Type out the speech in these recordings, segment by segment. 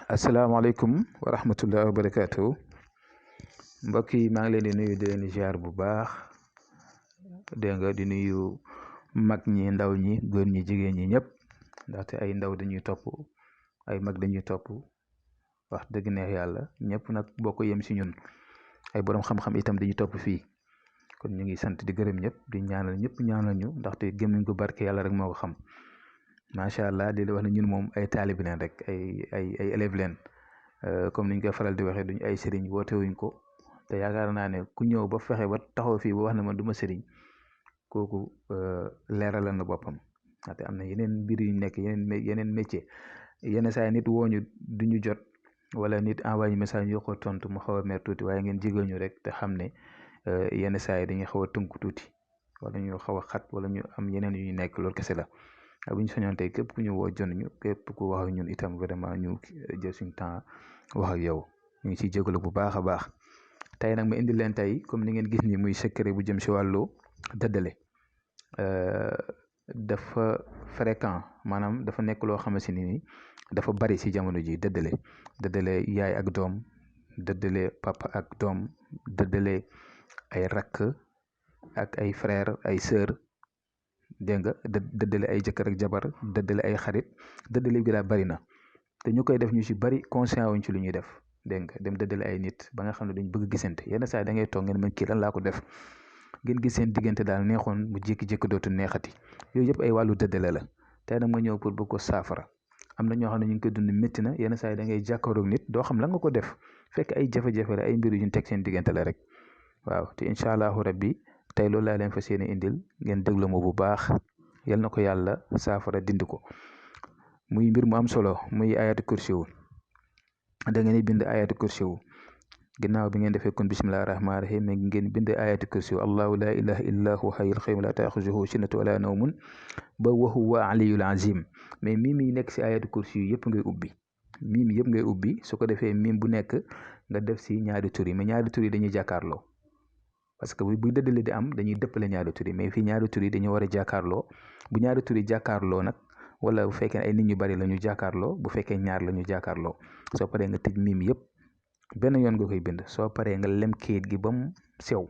asalaamaaleykum wa rahmatullahi wa barakaatu mbokk yi maa ngi leen di nuyu di leen ziar bu baax dégg nga di nuyu mag ñi ndaw ñi góor ñi jigéen ñi ñëpp ndaxte ay ndaw dañuy topp ay mag dañuy topp wax dëgg neex yàlla ñëpp nag bokk yem si ñun ay borom xam-xam itam dañuy topp fii kon ñu ngi sant di gërëm ñëpp di ñaanal ñëpp ñaanal ñu ndaxte gémmiñ gu barke yàlla rek moo ko xam. macha allah di la wax ne ñun moom ay taalibi leen rek ay élève leen comme niñ koy faral di waxee duñ ay sëriñ woote wuñ ko te yaakaar naa ne ku ñëw ba fexe ba taxaw fii ba wax ne man du ma sëriñ kooku leeralal na boppam te am na yeneen mbir yu nekk yeneen métier yenn saa yi nit woo ñu du ñu jot wala nit envoyé message ñu ko tontu mu xaw a mer tuuti waaye ngeen jégal ñu rek te xam ne yenn saa yi dañuy xaw a tënku tuuti wala ñu xaw a xat wala ñu am yeneen yu ñu nekk loolu kese la. bu ñu soñoon tey képp ku ñu woo jon ñu képp ku wax ak ñun itam vraiment ñu jël suñu temps wax ak yow ñu ngi ciy jégalu bu baax a baax tey nag ma indi leen tey comme ni ngeen gis ni muy secret bu jëm si wàllu dëddale dafa fréquent maanaam dafa nekk loo xamante ni dafa bari si jamono ji dëddale yaay ak doom dëddale papa ak doom dëddale ay rakk ak ay frère ay sœur dégg nga dëddale ay jëkkër ak jabar dëddale ay xarit dëddale bi daal bari na te ñu koy def ñu ci bari conscient wuñ ci lu ñuy def dégg nga dem dëddale ay nit ba nga xam ne dañ bëgg gisante yenn saa yi da ngay toog ngeen mën kii lan laa ko def ngeen gis seen diggante daal neexoon mu jékki-jékki dootu neexati yooyu yëpp ay wàllu dëddale la tey nag ma ñëw pour bëgg ko saafara am na ñoo xam ne ñu ngi koy dund métti na yenn saa yi da ngay jàkkaaroog nit doo xam la nga ko def fekk ay jafe-jafe la ay mbir yu ñu teg seen diggante la rek waaw te incha allahu rabbi tey loolu laa leen fas yéene indil ngeen déglu ma bu baax yal na ko yàlla saafara dindi ko muy mbir mu am solo muy ayatu kursi wu da ngeen di bind ayatu kursi wu ginnaaw bi ngeen defee kon bismillahi rahmaani rahim mais ngeen bind ayatu kursi wu allahu la ilaha illa huwa hayyul qayyum la taaxuzuhu sinatun wala nawmun ba wa huwa aliyul azim mais miim yi nekk si ayatu kursi yu yëpp ngay ubbi miim yëpp ngay ubbi su ko defee miim bu nekk nga def si ñaari tur yi mais ñaari tur yi dañuy jàkkaarloo parce que bu dëddale di am dañuy dëppale ñaari tur yi mais fii ñaari tur yi dañu war a jàkkaarloo bu ñaari tur yi jàkkaarloo nag wala bu fekkee ay nit ñu bari la ñu jàkkaarloo bu fekkee ñaar la ñu jàkkaarloo soo paree nga tëj miim yëpp benn yoon nga koy bind soo paree nga lem kayit gi ba mu sew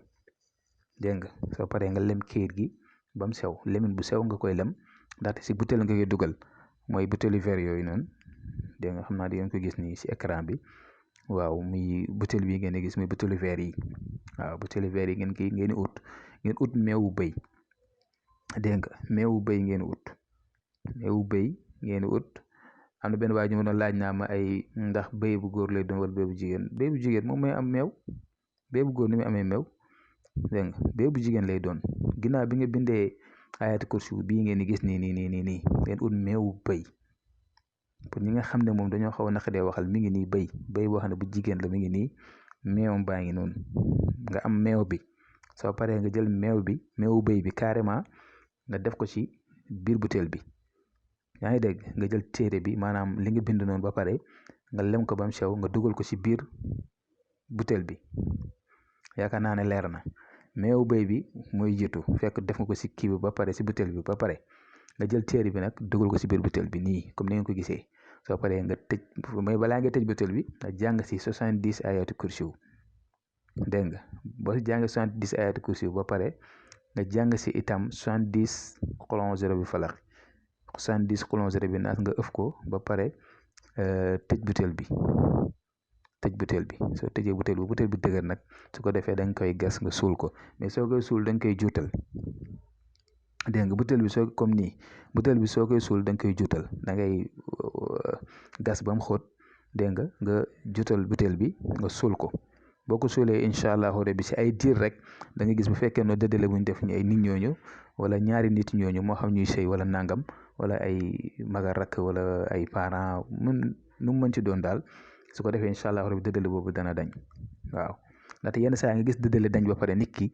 dégg nga soo paree nga lem kayit gi ba mu sew lemin bu sew nga koy lem ndaxte si butéel nga koy dugal mooy butéelu verre yooyu noonu dégg nga xam naa di ngeen ko gis nii si écran bi waaw muy butéel bi ngeen di gis muy butéelu verre yi waaw butéelu verre yi ngeen ut meewu bëy dégg nga meewu bëy ngeen ut am na benn waa ji ma doon laaj naa ma ay ndax bëy bu góor lay doon wala bëy bu jigéen moom mooy am meew bëy bu góor ni muy amee meew dégg nga bëy bu jigéen lay doon ginnaaw bi nga bindee ayatu kursi bii ngeen di gis nii ngeen ut meewu bëy pour ñi nga xam ne moom dañoo xaw a naqadee waxal mi ngi nii bëy boo xam ne bu jigéen la mi ngi nii meewam baa ngi noonu nga am meew bi soo paree nga jël meewu bëy bi carrément nga def ko ci biir butéel bi yaa ngi dégg nga jël téere bi maanaam li nga bind noonu ba pare nga lem ko ba mu sew nga dugal ko ci biir butéel bi yaakaar naa ne leer na meewu bëy bi mooy jiitu fekk def nga ko ci kii bi ba pare ci butéel bi ba pare nga jël téere bi nag dugal ko ci biir butéel bi nii comme ni ngeen ko gisee soo paree nga tëj mais balaa nga tëj butéel bi nga jàng ci 70 ayatu kursi dégg nga boo si jàng 70 ayatu kursi ba pare nga jàng si itam 70 xul a'uuzu bi falaq 70 xul a'uuzu bi naas nga ëf ko ba pare tëj butéel bi soo tëjee butéel bi dëgër nag su ko defee da nga koy gas nga suul ko mais soo koy suul da nga koy juutal dégg nga butéel bi soo koy suul da nga koy juutal da ngay gas ba mu xóot dégg nga juutal butéel bi nga suul ko boo ko suulee incha allahu rabbi si ay diir rek da nga gis bu fekkee no dëddale bu ñu def ñu ay nit ñooñu wala ñaari nit ñooñu moo xam ñuy sëy wala nangam wala ay maga rakk wala ay parents nu mu mën ci doon daal su ko defee incha allahu rabbi dëddale boobu dana dañ waaw ndaxte yenn saa nga gis dëddale dañ ba pare nit ki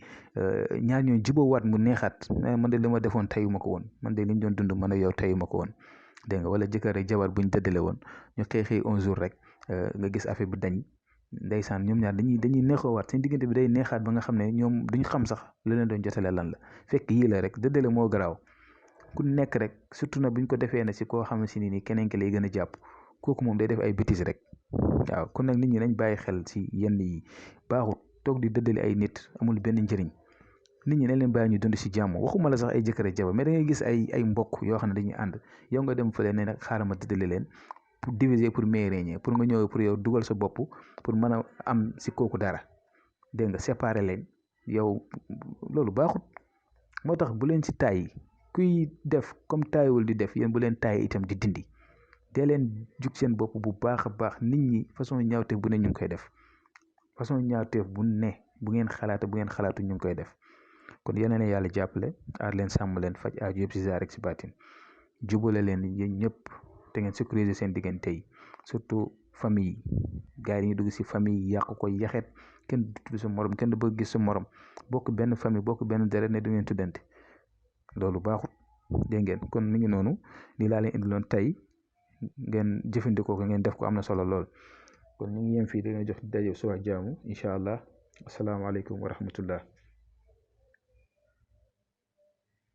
ñaar ñooñu jubóo waat mu neexaat man de li ma defoon tayu ma ko woon man de li ñu doon dund man ak yow tayu ma ko woon dégg nga wala jëkkër ak jabar buñ dëddale woon ñu xëy un jour rek nga gis affaire bi dañ ndeysaan ñoom ñaar dañuy neexoowaat seen diggante bi day neexaat ba nga xam ne ñoom duñ xam sax lu leen doon jotale lan la fekk yii la rek dëddale moo garaaw ku nekk rek surtout na buñ ko defee ne si koo xam ne si nii keneen ki lay gën a jàpp kooku moom day def ay bêtises rek waaw kon nag nit ñi nañ bàyyi xel ci yenn yi baaxut toog di dëddale ay nit amul benn njëriñ nit ñi nañ leen bàyyi ñu dund ci jàmm waxuma la sax ay jëkkër ak jabar mais da ngay gis ay mbokk yoo xam ne dañuy ànd yow nga dem fële ne nag xaaral ma dëddale leen pour diviser pour mieux régner pour nga ñëw pour yow dugal sa bopp pour mën a am ci kooku dara dégg nga séparer leen yow loolu baaxut moo tax bu leen ci tàyyi kuy def comme tàyyiwul di def yéen bu leen tàyyi itam di dindi dee leen jug seen bopp bu baax a baax nit ñi façon ñaawteef bu ne ñu ngi koy def façon ñaawteef bu ne bu ngeen xalaate bu ngeen xalaatu ñu ngi koy def kon yeneen ne yàlla jàppale aar leen sàmm leen faj aaju yëpp ci zaahir rek ci baatin jubale leen yéen ñëpp te ngeen sécuriser seen diggante yi surtout famille yi gars yi ñu dugg ci famille yi yàq ko yaxet kenn du tudd sa morom kenn du bëgg gis sa morom bokk benn famille bokk benn deret ne du ngeen tuddante loolu baaxut dégg ngeen kon mi ngi noonu lii laa leen indiloon tey ngeen jëfandikoo ko ngeen def ko am na solo lool kon ñu ngi yem fii dañoo jox daje suba jaamu incha allah asalaamaaleykum wa rahmatullah